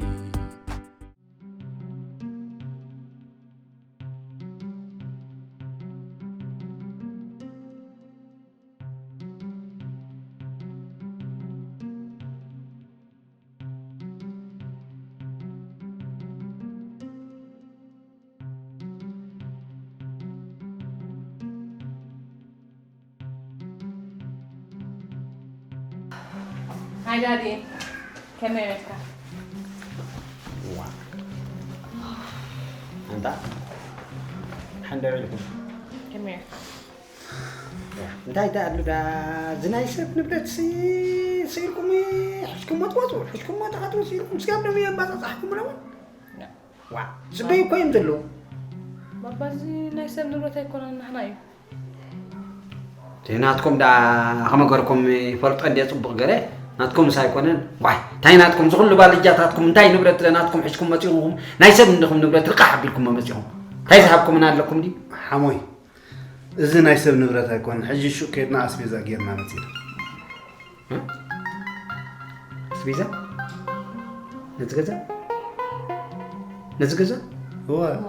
Hi, Daddy. Come here, Mecca. ዋ። ኣንታ ሓንደ ኢልኩም። Come here. ዋ፣ እንታይ ደኣ ኣሉ ዳ፣ እዚ ናይ ሰብ ንብረት ሲ-፣ ስኢልኩም ሕዝኩም መጥዋጡ፣ ሕዝኩም መጥዋጡ ስኢልኩም ስጋብ ደም የባጻጻሕኩም ነው? ያ። ዋ፣ ዝበይ እኮ እዮም ዘለዉ። ባባ፣ እዚ ናይ ሰብ ንብረት ኣይኮነን፣ ናህና እዩ። እቲ ናትኩም ደኣ ከመገርኩም ይፈልጦ እንድየ ጽቡቕ ገለ፣ ናትኩምስ ኣይኮነን። ዋይ፣ እንታይ ናትኩም? ዝኹሉ ባልጃታትኩም እንታይ ንብረት ናትኩም ሒዝኩም መጺኹም? ናይ ሰብ እንድኹም ንብረት ርቃሕ ኣቢልኩም መጺኹም። እንታይ ዝሃብኩምን ኣለኩም ድዩ? ሓሞይ፣ እዚ ናይ ሰብ ንብረት ኣይኮነን። ሕጂ ሹቕ ከድና ኣስቤዛ ጌርና መጺና። እ? ኣስቤዛ? ነዚ ገዛ? ነዚ ገዛ? እወ። እወ።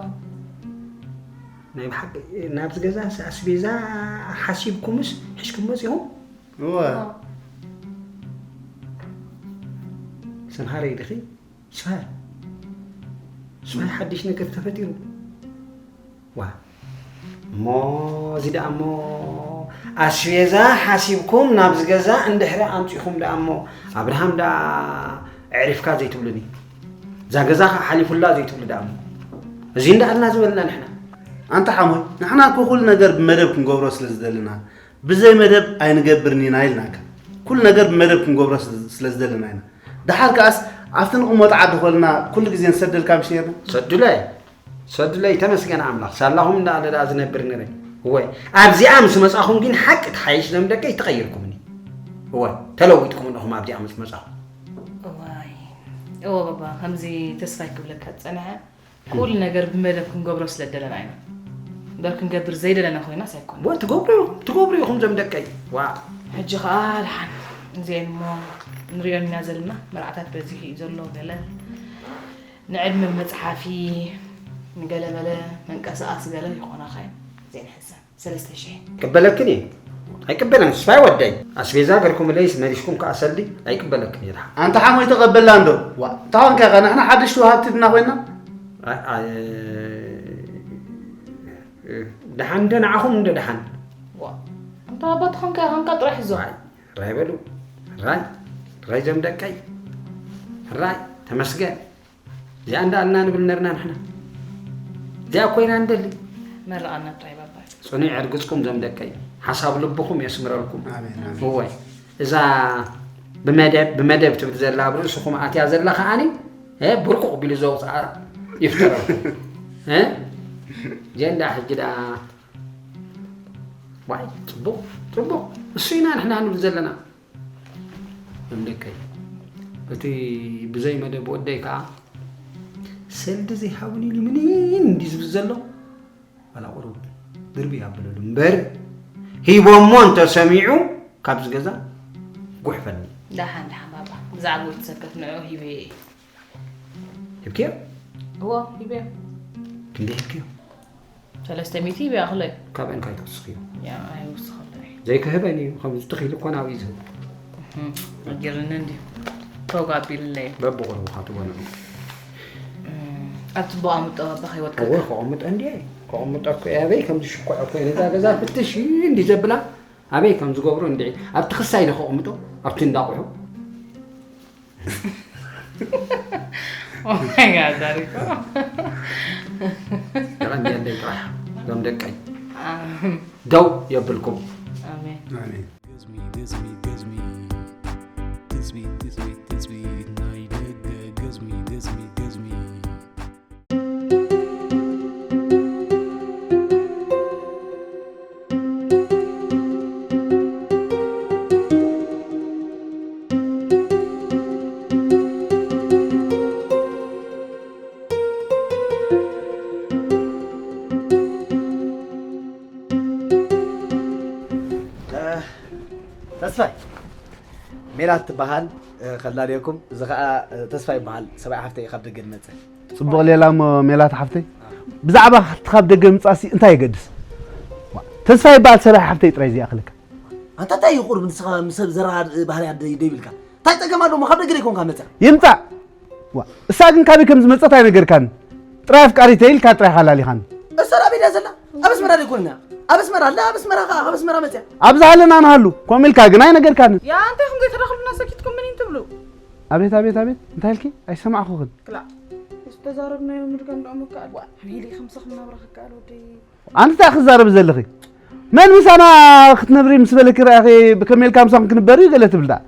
ናይ ብሓቂ ናብዚ ገዛ ኣስቤዛ ሓሲብኩምስ ሒዝኩም መጺኹም? እወ። እወ። ሰምሃረይ ዲኺ? ስፋይ። ስፋይ ሓድሽ ነገር ተፈጢሩ። ዋ። እሞ እዚ ደኣ እሞ ኣስቤዛ ሓሲብኩም ናብዚ ገዛ እንድሕሪ ኣምጺኹም ደኣ እሞ ኣብርሃም ደኣ ኣዕሪፍካ ዘይትብሉኒ። እዛ ገዛ ኸዓ ሓሊፉላ ዘይትብሉ ደኣ እሞ። እዚ እንዳኣልና ዝበልና ንሕና። ኣንታ ሓሞይ፣ ንሕና እኮ ኩሉ ነገር ብመደብ ክንገብሮ ስለ ዝደልና፣ ብዘይ መደብ ኣይንገብርን ኢና ኢልናካ። ኩሉ ነገር ብመደብ ክንገብሮ ስለ፣ ስለ ዝደለና ኢና። ደሓር ከኣስ ኣብቲ ንቕመጦ ዓዲ ኮልና ኩሉ ግዜ ንሰደልካ ምሽ ነርና? ሰዱለይ፣ ሰዱለይ፣ ተመስገን ኣምላኽ። ሳላኹም እንዳኣለ ደኣ ዝነብር ነረ። እወ፣ ኣብዚኣ ምስ መጻኹም ግን ሓቂ ትሓይሽ ዞም ደቀይ ተቐይርኩምኒ። እወ፣ ተለዊጥኩም እንኹም ኣብዚኣ ምስ መጻኹም። እዋይ፣ እወ ባባ፣ ከምዚ ተስፋ ክብለካ ዝጸንሐ፣ ኩሉ ነገር ብመደብ ክንገብሮ ስለ ደለና ኢና። እምበር ክንገብር ዘይደለና ኮይናስ ኣይኮነን። እወ፣ ትገብሩ ኢኹም፣ ትገብሩ ኢኹም ዞም ደቀይ። ዋ። ሕጂ ኸኣ ደሓን እዚአን እሞ ንሪኦን ኢና ዘለና፣ መርዓታት በዚሑ እዩ ዘሎ፣ ገለ ንዕድመ መጽሓፊ፣ ንገለ መለ መንቀሳቐሲ ገለ ይኾናኻ እየን። እዚአን ሕዘን። ሰለስተ ሽሕ። ቅበለክን እየ። ኣይቅበለን፣ ስፋይ ወደይ። ኣስቤዛ ገርኩምለይስ መሊስኩም ከኣ ሰልዲ ኣይቅበለክን እየ። ደሓን። ኣንታ ሓሞይ ተቐበላ እንዶ። ዋ፣ እንታይ ኾንካ ኢኻ? ንሕና ሓደሽቲ ወሃብቲ ድና ኮይና? ኣይ፣ ኣይ፣ ደሓን እንደ ንዓኹም እንደ ደሓን። ዋ፣ ኣንታ ኣባ ተኾንካ ኢኻ፣ እንካ ጥራሕ ሕዞ። ራይ፣ ራይ በሉ። ራይ፣ ራይ ዞም ደቀይ። ራይ፣ ተመስገን። እዚኣ እንዳኣልና ንብል ነርና ንሕና። እዚኣ ኮይና ንደሊ። መርቓና ጥራይ ባባ። ጽኑዕ ዕርግጽኩም ዞም ደቀይ። ሓሳብ ልብኹም የስምረልኩም። ኣሜን፣ ኣሜን። እወ። እዛ ብመደብ፣ ብመደብ ትብል ዘላ ኣብ ርእስኹም ኣትያ ዘላ ከኣኒ፣ እ፣ ብርቁቕ ቢሉ ዘውጽኣ ይፍጠረልኩም። እ? ጀንዳ ሕጂ ደኣ፣ ዋይ፣ ጽቡቕ፣ ጽቡቕ። እሱ ኢና ንሕና ንብል ዘለና። ዞም ደቀይ፣ እቲ ብዘይ መደብ ወደይ ከኣ ሰልዲ ዘይሃቡኒ ኢሉ ምንን እንዲ ዝብል ዘሎ፣ ዋላ ቁሩብ ድርቢ ኣበለሉ እምበር፣ ሂቦሞ እንተሰሚዑ ካብዚ ገዛ ጉሕፈኒ። ደሓን፣ ደሓን ባባ፣ ብዛዕባኡ ትሰከፍ ንዕኡ ሂበዮ እየ። ሂብክዮ? እዎ፣ ሂበዮ። ክንደይ ሂብክዮ? ሰለስተ ሚእቲ ሂበዮ፣ ኣኽለይ። ካብአን ካይትወስኽዮ? ያ፣ ኣይወስኸለይ። ዘይክህበን እዩ፣ ከምዚ ትኽ ኢሉ እኮ ናብኡ እዩ ዝህብ። እህም፣ ኣጊርኒ እንድዩ። ተውጋ ኣቢልለይ። በብቑሩብኻ ትበልዑ። እም፣ ኣብ ጽቡቕ ኣምጦ፣ ኣብ ከይወድቀካ። እወ፣ ከቐምጦ እንድየ። ከቐምጦ እኮ እየ። ኣበይ ከምዚ ሽኮዕ እኮ እየ። ነዛ ገዛ ፍትሽ እንዲ ዘብላ፣ ኣበይ ከም ዝገብሮ እንድዒ። ኣብቲ ክሳይ ዶ ከቐምጦ? ኣብቲ እንዳቑሑ? Oh my God, ዳሪኮ። ደቐን የለይ ጥራሕ ሎም ደቀይ ደው የብልኩም። ኣሜን። ኣሜን። ገዝሚ ገዝሚ ገዝሚ ትጽቢት ትጽቢት ትጽቢት ናይ ደገ ገዝሚ ገዝሚ ገዝሚ ተስፋይ ሜላት ትበሃል። ከላልየኩም እዚ ከዓ ተስፋይ ይበሃል። ሰብኣይ ሓፍተይ ካብ ደገ ዝመፀ ፅቡቕ ሌላ እሞ ሜላት ሓፍተይ ብዛዕባ እቲ ካብ ደገ ምፃእሲ እንታይ የገድስ? ተስፋ ይበሃል ሰብኣይ ሓፍተይ ጥራይ ዝይኣኽለካ። ኣንታ እንታይ ይቑርብ ንስኻ ምስ ሰብ ዘረባ ባህርያ ደይብልካ እንታይ ፀገም ኣለዎ? ካብ ደገ ደይኮንካ መፅያ ይምፃእ ዋ እሳ ግን ካበይ ከም ዝመፀት ኣይነገርካን። ጥራይ ኣፍቃሪተይ ኢልካ ጥራይ ሓላሊኻን። እሳ ኣበይ ድያ ዘላ? ኣብ ኣስመራ ደይኮንና ኣብ ኣስመራ ኣላ ኣብ ኣስመራ ከዓ ካብ ኣስመራ መፅያ ኣብዚ ሃለና ንሃሉ ከምኡ ኢልካ ግን ኣይነገርካን። ያ እንታይ ኹም ዘይተዳኽሉና ሰኪትኩም ምን ትብሉ? ኣቤት ኣቤት ኣቤት እንታይ ኢልኪ? ኣይሰማዕኹኽን። ክላ ዝተዛረብናዮ ምድጋም ደኣ ምክኣል ዋ ኣበይ ኢለ ከምሰኹም ናብራ ክከኣል ወደይ ኣንቲ እንታይ ክዛረብ ዘለኺ? መን ምሳና ክትነብሪ ምስ በለኪ ረኣኺ ብከመይ ኢልካ ምሳኹም ክንበር እዩ ገለ ትብል ደኣ?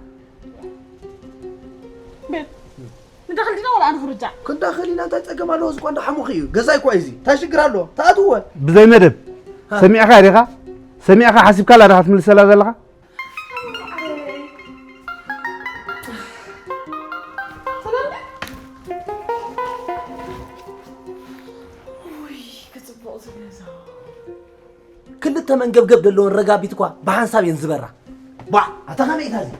ንዳኽል ዲና ወላ ኣነ ክርጃዕ ክንዳኸል ኢና እንታይ ፀገም ኣለዎ እዚ ቋንዳ ሓሙኺ እዩ ገዛይ እኳ እዩ እዚ እንታይ ሽግር ኣለዎ ተኣትወ ብዘይ መደብ ሰሚዕኻ ዲኻ? ሰሚዕኻ ሓሲብካላ ዲኻ ትምልሰላ ዘለኻ? ክፅቡቕ ዝገዛ ክልተ መንገብገብ ዘለዎን ረጋቢት እኳ ብሓንሳብ እየን ዝበራ ቧዕ ኣታ ከመይ ኢታ እዚ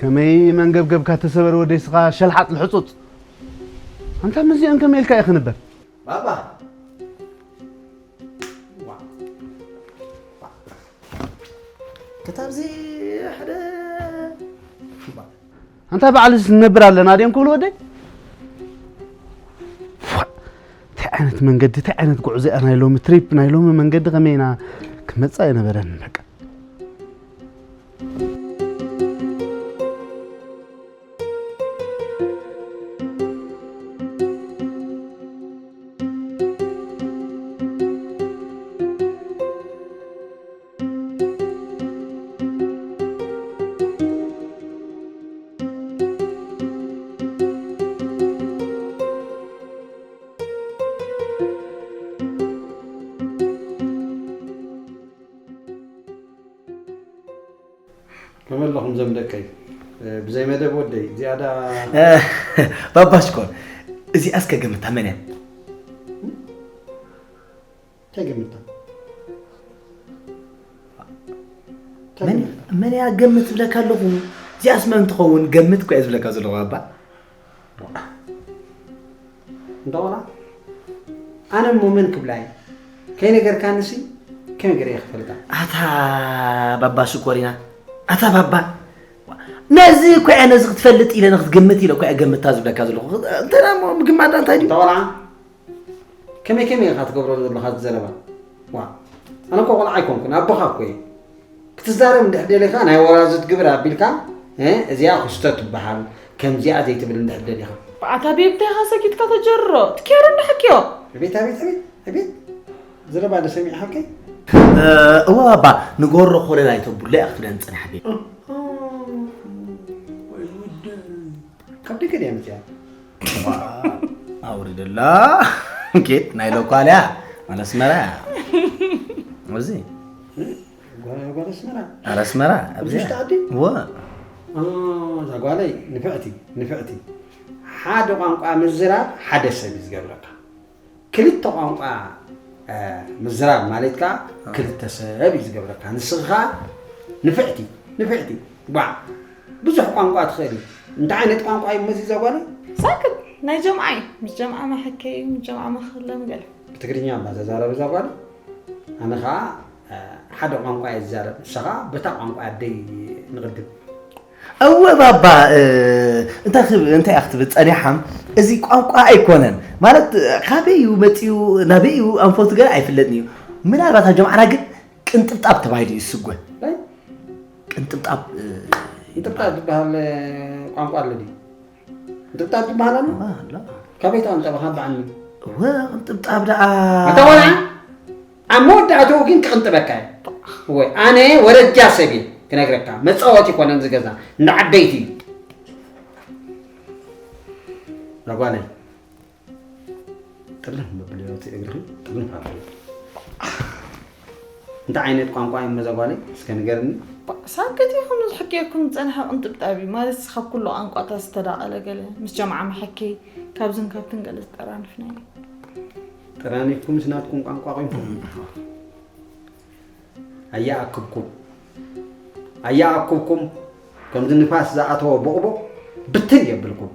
ከመይ መንገብገብካ ተሰበር ወደይ ስኻ ሸልሓጥ ልሕፁፅ ኣንታ ምስዚኦም ከመይ ኢልካ እዩ ክንበር ባባ ክታብዚ ሓደ ኣንታ በዓልስ ንነብር ኣለና ድዮም ክብሉ ወደይ እንታይ ዓይነት መንገዲ እንታይ ዓይነት ጉዕዞ እያ ናይ ሎሚ ትሪፕ ናይ ሎሚ መንገዲ ከመይ ኢና ክመፃ ኣይነበረን በቃ ከመይ ኣለኹም ዘም ደቀይ ብዘይ መደብ ወደይ እዚኣዳ ባባሽኮር እዚኣስ ከገምታ መን እያ እንታይ ገምታ መን እያ ገምት ዝብለካ ኣለኹ እዚኣስ መን ትኸውን ገምት እኮ እየ ዝብለካ ዘለኹ ኣባ እንዳ ቆልዓ ኣነ እሞ መን ክብላ እየ ከይነገርካንሲ ከመይ ገይረ እየ ክፈልጣ ኣታ ባባ ሽኮሪና ኣታ ባባ ነዚ እኮ እያ ነዚ ክትፈልጥ ኢለ ንክትግምት ኢለ እኮ እያ ገምታ ዝብለካ ዘለኹ እንተና እሞ ምግማዳ እንታይ ድዩ እንዳ ቆልዓ ከመይ ከመይ ኢኻ ትገብሮ ዘለኻ ዘረባ ዋ ኣነ እኮ ቆልዓ ኣይኮንኩን ኣቦኻ እኮ እየ ክትዛረብ እንድሕር ደሊኻ ናይ ወራዙት ግብር ኣቢልካ እዚኣ ክስቶ ትበሃል ከምዚኣ ዘይትብል እንድሕር ደሊኻ ኣታ ቤብ እንታይ ኢኻ ሰኪትካ ተጀርሮ ትኬሩ እንዳሕክዮ ቤት ኣቤት ኣቤት ኣቤት ዘረባ ዶ ሰሚዕካ ከይ እወ ባባ ንጎሮ ኮለል ኣይተቡለ እያ ክትብለን ፅናሕ ቤት ካብ ደገ ድያ መፅያ ኣውርደላ ኬት ናይ ሎኳልያ ኣነስመራ እዚ ጓል ኣስመራ ኣረ ኣስመራ ኣብዚ ውሽጢ ዓዲ ወ እዛ ጓለይ ንፍዕቲ ንፍዕቲ ሓደ ቋንቋ ምዝራብ ሓደ ሰብ እዩ ዝገብረካ ክልተ ቋንቋ ምዝራብ ማለት ከዓ ክልተ ሰብ እዩ ዝገብረካ ንስኻ ንፍዕቲ ንፍዕቲ ባ ብዙሕ ቋንቋ ትኽእል እዩ እንታይ ዓይነት ቋንቋ እዩ መዚ ዘጓነ ሳክት ናይ ጀምዓ እዩ ምስ ጀምዓ መሐከይ ምስ ጀምዓ መኸለ ምገለ ብትግርኛ እባ ዘዛረብ እዛ ጓል ኣነ ከዓ ሓደ ቋንቋ እየ ዝዛረብ ንሳ ከዓ በታ ቋንቋ ኣደይ ንቕድም እወ ባባ እንታይ ክብ እንታይ ክትብል ጸኒሓም እዚ ቋንቋ ኣይኮነን ማለት ካበይ እዩ መጺኡ ናበይ እዩ ኣንፈቱ ገና ኣይፍለጥን እዩ ምናልባት ኣብ ጀምዓና ግን ቅንጥብጣብ ተባሂሉ እዩ ዝስጎ ቅንጥብጣብ እንጥብጣብ ዝበሃል ቋንቋ ኣሎ ድዩ? እንጥብጣብ ዝበሃል ኣሎ? ኣሎ። ካበይ ተቐንጠበ? ካብ በዓል መን? እወ፣ ቅንጥብጣብ ደኣ። ኣታ ቆልዓ፣ ኣብ መወዳእትኡ ግን ክቕንጥበካ እየ። እወ፣ ኣነ ወረጃ ሰብ እየ ክነግረካ። መጻወቲ ይኮነን እዚ ገዛ፣ እንዳ ዓበይቲ እዩ። ጓለይ፣ ጥርንፍ መበሊ እቲ እግርኺ ጥርንፍ ኣበሊ። እንታይ ዓይነት ቋንቋ እዮም መዛ ጓለይ? እስከ ንገርኒ። ሳክት ኢኹም ዝሕክየኩም ዝጸንሐ ቅንጥብጣብ እዩ። ማለት ካብ ኩሉ ቋንቋታት ዝተዳቐለ ገለ ምስ ጀምዓ መሐከይ ካብዝን ካብትን ገለ ዝጠራንፍና እዩ። ጠራኒፍኩም ምስ ናትኩም ቋንቋ ኮይንኩም ኣየኣክብኩም ኣየኣክብኩም ከምዚ ንፋስ ዝኣተወ ቦቕቦቕ ብትን የብልኩም።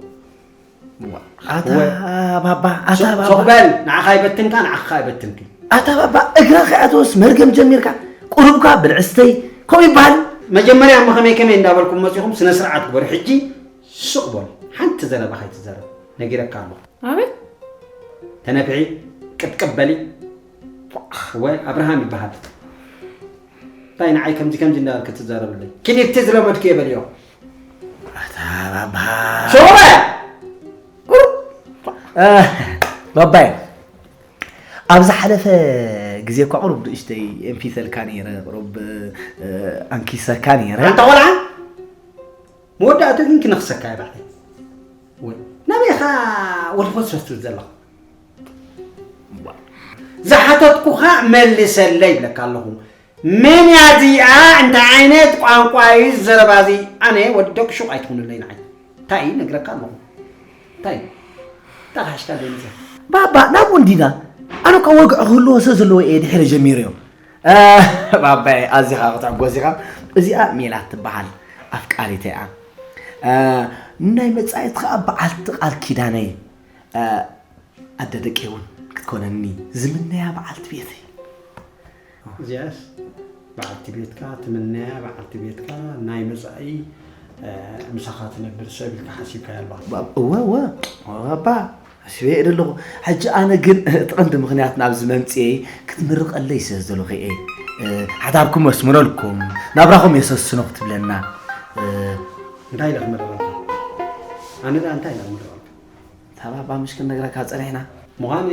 ኣታ ወ- ባባ ኣታ ሱቕ ባባ ሱቕ በል። ንዓኻ ይበትንካ ንዓኻ ይበትንኪ። ኣታ ባባ እግራ ከይኣተወስ መርገም ጀሚርካ ቁሩብካ ብልዕስተይ ከምኡ ይበሃል። መጀመርያ እሞ ከመይ ከመይ እንዳበልኩም መፂኹም ስነ ስርዓት ግበሩ። ሕጂ ሱቕ በሉ። ሓንቲ ዘረባ ከይትዘረብ ነጊረካ ኣለኹ። ኣቤት ተነፍሒ ቅጥቅጥ በሊ። ወይ ኣብርሃም ይበሃል። እንታይ ንዓይ ከምዚ ከምዚ እንዳበልክ ትዛረብለይ? ኪድ እቲ ዝለመድኩ የበልዮ። ኣታ ባባ ሶበ እ፣ ባባይ ኣብ ዝሓለፈ ግዜ እኳ ቁሩብ ንእሽተይ እንፊተልካ ነይረ ቁሩብ እ፣ ኣንኪሰካ ነይረ ኣንታ ቆልዓ መወዳእቱ ግን ክነኽሰካ እየ ባዕለይ። ወይ ናበይኻ ወልፎት ሰፍትፍ ዘለኹ? ዝሓተትኩኻ መልሰለይ ይብለካ ኣለኹ። መን እያ እዚኣ? እንታይ ዓይነት ቋንቋ እዩ ዘረባ እዚ? ኣነ ወዲ ደቂ ሹቕ ኣይትኹኑለይ ንዓይ። እንታይ እዩ ነግረካ ኣለኹ? እንታይ እዩ? እንታይ ሓሽካ ዘይመፅእ? ባባ ናብ ወንዲና ኣነ እኳ ወግዒ ክህልዎ ስለ ዘለዎ እየ ድሒረ ጀሚረዮ። እ፣ ባባይ ኣዚኻ ክትሕጎስ ኢኻ። እዚኣ ሜላት ትበሃል ኣፍቃሪተይ እያ። እ፣ ናይ መጻኢት ከዓ በዓልቲ ቃል ኪዳነይ እ፣ ኣደ ደቀይ እውን ክትኮነኒ ዝምነያ በዓልቲ ቤተይ። እዚኣስ በዓልቲ ቤትካ ትምነያ በዓልቲ ቤትካ ናይ መፃኢ እ፣ ምሳኻ ትነብር ሰብ ኢልካ ሓሲብካያ ኣለኻ። እወ እወ እወ ባባ ኣስበ እየ ዘለኹ። ሕጂ ኣነ ግን እቲ ቀንዲ ምኽንያት ናብዚ መምፅኤይ ክትምርቐለይ ስለ ዝደለኹ እየ። እ፣ ሓዳርኩም መስምረልኩም ናብራኹም የሰስኖ ክትብለና እ፣ እንታይ ኢለ ክምርቐልካ? ኣነ ደኣ እንታይ ኢለ ክምርቐልካ? ታባባ ምሽ ክንነግረካ ፀኒሕና። ምዃን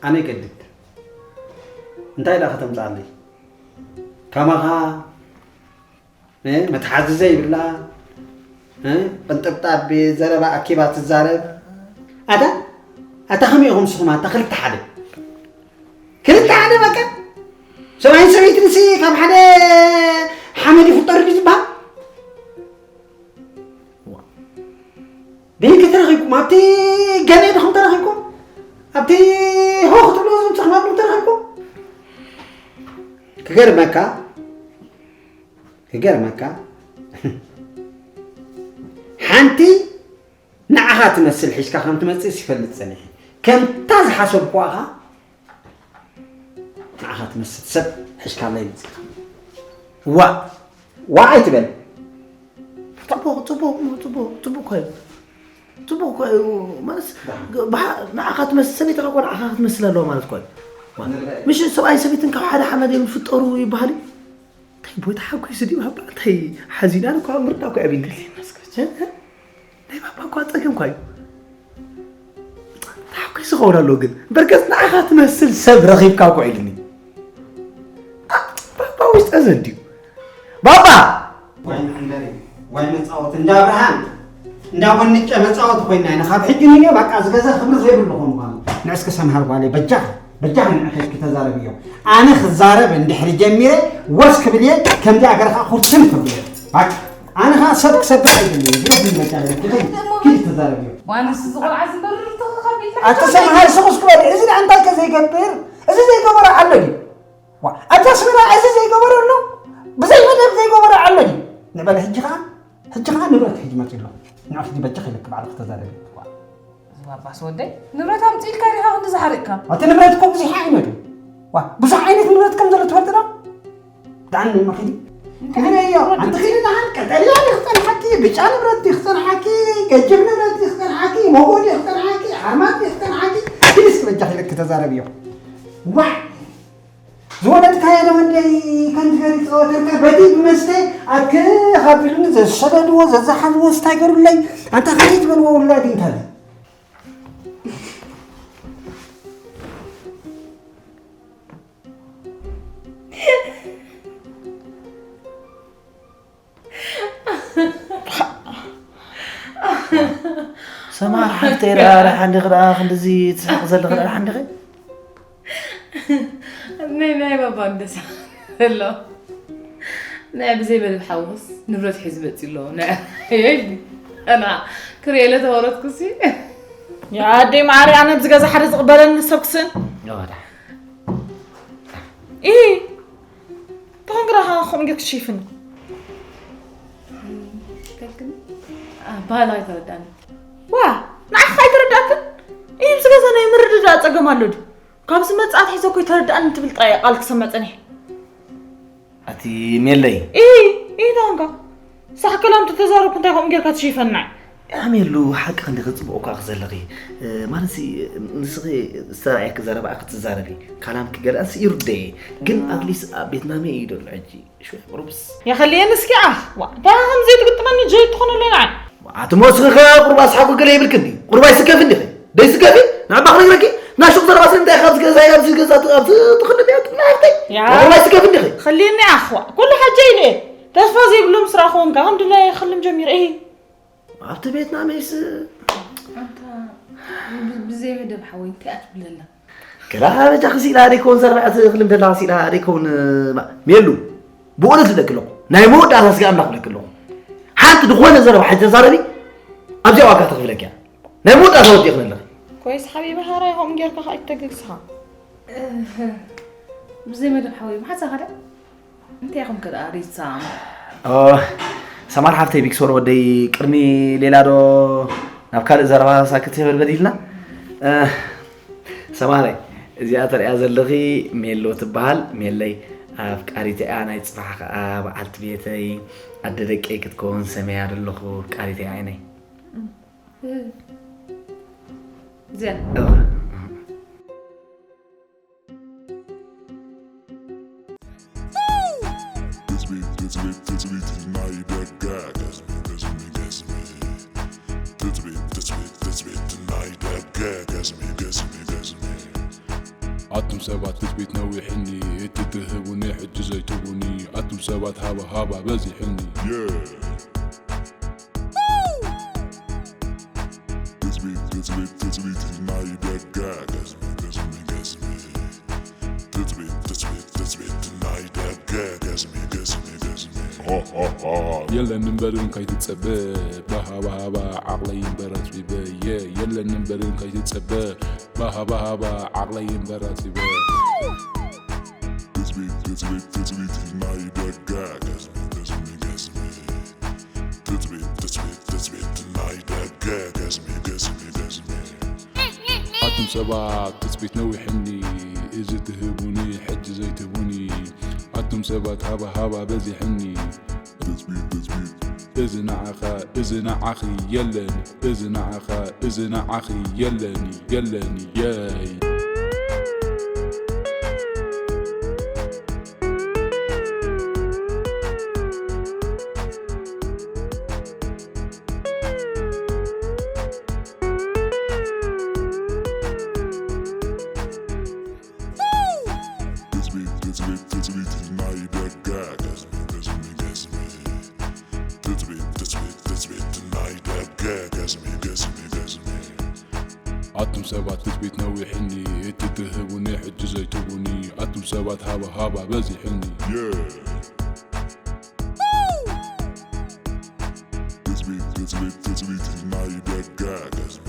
ኣነ ይገድድ። እንታይ ኢላ ከተምፅኣለይ? ከማኻ እ፣ መትሓዚ ዘይብላ እ፣ ቅንጥብጣብ ዘረባ ኣኪባ ትዛረብ። ኣታ ኣታ ከመይ ኢኹም ንስኹም ኣታ ክልተ ሓደ ክልተ ሓደ በቃ ሰብኣይን ሰበይትን ሲ ካብ ሓደ ሓመድ ይፍጠሩ ድዩ ዝበሃል? ብሂንኪ ተረኺብኩም ኣብቲ ገለ ድኹም ተረኺብኩም ኣብቲ ሆ ክትብሉ ዝምፅእ ክነብሩ ተረኺብኩም ክገርመካ ክገርመካ ሓንቲ ንዓኻ ትመስል ሒዝካ ከም ትመፅእስ ይፈልጥ ፀኒሐ ከምታ ዝሓሰብኩዋ ኸዓ ንዓኻ ትመስል ሰብ ሒዝካለይ መፂኻ ዋእ ዋእ ኣይትበል ፅቡቅ ፅቡቅ ፅቡቅ ፅቡቅ ኮይኑ ፅቡቅ እኮ እዩ ማለት ንዓኻ ትመስል ሰበይትኻ እኮ ንዓኻ ክትመስል ኣለዋ ማለት እኮ እዩ ምሽ ሰብኣይ ሰበይትን ካብ ሓደ ሓመድ እዮም ዝፍጠሩ ይበሃል እዩ እንታይ ቦይ ተሓጒሱ ድዩ ባባ እንታይ ሓዚና እኳ ምርዳ እኮ ኣብኒ ናይ ባባ እኳ ፀገም እኳ እዩ ተሓጒሱ ኸውን ኣለዎ ግን በርገስ ንዓኻ ትመስል ሰብ ረኺብካ እኮ ኢልኒ ባባ ውሽጠ ዘን ድዩ ባባ ዋይ መሕንደሪ ዋይ መፃወቲ እንዳ ኣብርሃም እንዳ ጎንጨ መፃወቲ ኮይና ኢና ካብ ሕጂ ንዮ በቃ ዝገዛ ክብሪ ዘይብሉ ኾኑ ማለት ንዕስኪ ሰምሃር ጓለይ በጃ በጃ ንዕኸይኪ ተዛረብዮ ኣነ ክዛረብ እንድሕሪ ጀሚረ ወስ ክብል እየ ከምዚ ኣገርካ ኩርትን ክብል እየ በቃ ኣነ ኸዓ ሰብ ክሰብር ኣይደለየ ዝረብ መጃ ኪድ ተዛረብዮ ዋንስ ዝቆልዓ ዝበርር ተኸኸቢልካ ኣቲ ሰምሃር ስኹስ ክበል እዚ እንታይ ከ ዘይገብር እዚ ዘይገበረ ኣሎ ድዩ ኣብታ ኣስመራ እዚ ዘይገበረ ኣሎ ብዘይ መደብ ዘይገበረ ኣሎ ድዩ ንበለ ሕጂ ኸዓ ሕጂ ኸዓ ንብረት ሕጂ መፂ ኣሎ ንዕፍቲ በጃ ከይለክ ባዕልክ ተዛረቢ ዝባባስ ወደይ ንብረት ኣምፅኢልካ ዲኻ ክንዲ ዝሓርቅካ እቲ ንብረት እኮ ብዙሕ ዓይነት እዩ ዋ ብዙሕ ዓይነት ንብረት ከም ዘሎ ትፈልጥ ዶ ዳን መኺዲ ክብለዮ ኣንቲ ኺዲ ዳን ቀጠልያ ዲ ክፀንሓኪ ብጫ ንብረት ዲ ክፀንሓኪ ገጅፍ ንብረት ዲ ክፀንሓኪ ሞጎ ዲ ክፀንሓኪ ሓርማት ዲ ክፀንሓኪ ኪዲ እስኪ በጃ ከይለክ ተዛረብዮ ዋ ዝወለድካዮ ዶ ወደይ ከምዚ ገይሩ ዝፀወተልካ በቲ ብመስተ ኣክ ካብ ኢሉኒ ዘሰደድዎ ዘዛሓዝዎ ስታይ ገሩለይ። ኣንታ ከመይ ዝበልዎ ውላድ እንታለ? ሰማር ሓፍተይ ደኣ ደሓን ዲኺ ደኣ ክንድዚ ትስሕቕ ዘለኺ ደኣ ደሓን ዲኺ? ናይ ናይ ባባ እንደሳ ዘሎ ናይ ብዘይ መደብ ሓውስ ንብረት ሒዙ መፂ ኣሎ ናይ ኣና ክርእየለ ተወረትኩሲ ያ ኣደይ ማዕረ ኣነ ብዚ ገዛ ሓደ ዝቕበለኒ ሰብ ክስን ዮዳ ኢ ተኾንግራ ከምኡ ጌርክ ትሽፍኒ ከክን ባህላ ኣይተረዳኒ ዋ ንዓኻ ኣይተረዳእክን እዩ ብዚ ገዛ ናይ ምርድዳእ ፀገም ኣሎ ድዩ ካብዚ መፅኣ ኣትሒዘ እኮ ይተረዳእኒ ትብል ጥራይ እያ ቃል ክሰምዕ ፀኒሐ ኣቲ ሜለይ ኢ ኢ ተኾንካ ሳሕ ከላም ተተዛረብኩ እንታይ ከምኡ ጌርካ ትሽፈናይ ኣሜሉ ሓቂ ክንዲ ክፅቡቕ እኳ ክዘለኺ ማለት ንስኺ ዝተራእየኪ ዘረባ ክትዛረቢ ካላምኪ ገለኣንስ ይርደየ ግን ኣትሊስ ኣብ ቤትናመ እዩ ደሎ ሕጂ ሽወ ቁርብስ የኸልየኒ እስኪ ኣኽ ዋ እንታይ ከም ዘይትግጥመኒ ጀይ ትኾነለይ ንዓይ ኣቲ ሞስኺ ከ ቁርብ ኣስሓኩ ገለ ይብልኪ እንዲ ቁርብ ኣይስከፊ እንዲኺ ደይስከፊ ንዕባ ክነግረኪ ናሹቕ ዘረባ ስለምንታይ ኢኻ ኣብዚ ገዛ ኣብዚ ገዛ ኣብዚ ትኽልል እያ ትብላ ሃብተይ ያ። ቁርብ ኣይስከፊ እንዲኺ ኸልየኒ ኣኽ ዋ ኩሉ ሓጀ ኢለ እየ ተስፋ ዘይብሉ ምስ ረኣኽዎ እንካ ከም ድላየ ክልም ጀሚረ እየ ኣብቲ ቤትና መይስ ኣንታ ብ- ብዘይ መደብ ሓወይ እንታይ ኣትብለና ገላ በጃ ክሲላ ደይከውን ዘርባ እቲ ክልም ደላ ክሲላ ደይከውን ማ- ሜሉ ብእውነት ዝብለኪ ኣለኹ ናይ መወዳእታ ስጋ ኣምላኽ ብለኪ ኣለኹ ሓንቲ ዝኾነ ዘረባ ሓንቲ ተዛረቢ ኣብዚኣ ዋጋ ተኽፍለኪ እያ ናይ መወዳእታ ወዲእኽኒ ኣለኺ ኮይስ ሓቢቢ ሃራይ ከምኡ ጌርካ ከዓ ኣይትተግግስኻ ብዘይ መደብ ሓወይ መሓዛ ኸደ እንታይ ኢኹም ከ ደኣ ሪሳም ኦ፣ ሰማር ሓፍተይ ቢክሶር ወደይ ቅድሚ ሌላ ዶ ናብ ካልእ ዘረባ ሳክት ይበልበል ኢልና እ፣ ሰማረ እዚኣ ተሪኣ ዘለኺ ሜሎ ትበሃል ሜለይ ኣፍቃሪተ እያ ናይ ፅባሕ ከዓ በዓልቲ ቤተይ ኣደ ደቀይ ክትከውን ሰመያ ዘለኹ ኣፍቃሪተ እያ ዓይነይ እዚኣ እ፣ ትጽቢት ትጽቢት ትጽቢት ናይ ደገ ገዝሚ ገዝሚ ገዝሚ ትጽቢት ትጽቢት ትጽቢት ናይ ደገ ገዝሚ ገዝሚ ገዝሚ ኣቱም ሰባት ትጽቢት ነዊሕኒ እቲ ትህቡኒ ሕጂ ዘይትቡኒ ኣቱም ሰባት ሃባ ሃባ በዚሕኒ የ ትጽቢት ትጽቢት ትጽቢት ናይ ደገ ገዝሚ ገዝሚ ገዝሚ ትጽቢት ትጽቢት ትጽቢት ናይ ደገ ገዝሚ ገዝሚ ገዝሚ የለን እምበርን ከይትጸበ ባሃባሃባ ዓቕለይ እምበር ኣጽቢበ የ የለን እምበርን ከይትጸበ ባሃባሃባ ዓቕለይ እምበር ኣጽቢበ ትጽቢት ትጽቢት ትጽቢት ናይ ደገ ገዝሚ ገዝሚ ገዝሚ ትጽቢት ትጽቢት ትጽቢት ናይ ደገ ገዝሚ ገዝሚ ገዝሚ ኣቱም ሰባት ትጽቢት ነዊሕኒ እዚ ትህቡኒ ሕጂ ዘይትህቡኒ ኣቱም ሰባት ሃባ ሃባ በዚሕኒ ትጽቢት ትጽቢት እዚ ንዓኻ እዚ ንዓኺ የለን እዚ ንዓኻ እዚ ንዓኺ የለን የለን የይ ትጽቢት ትጽቢት ትጽቢት ናይ ደገ ገዝሚ ገዝሚ ገዝሚ ትጽቢት ትጽቢት ትጽቢት ናይ ደገ ገዝሚ ገዝሚ ገዝሚ ኣቱም ሰባት ትጽቢት ነዊሕኒ እቲ ትህቡኒ ሕጂ ዘይትቡኒ ኣቱም ሰባት ሃባ ሃባ በዚሕኒ የ ትጽቢት ትጽቢት ትጽቢት ናይ ደገ ገዝሚ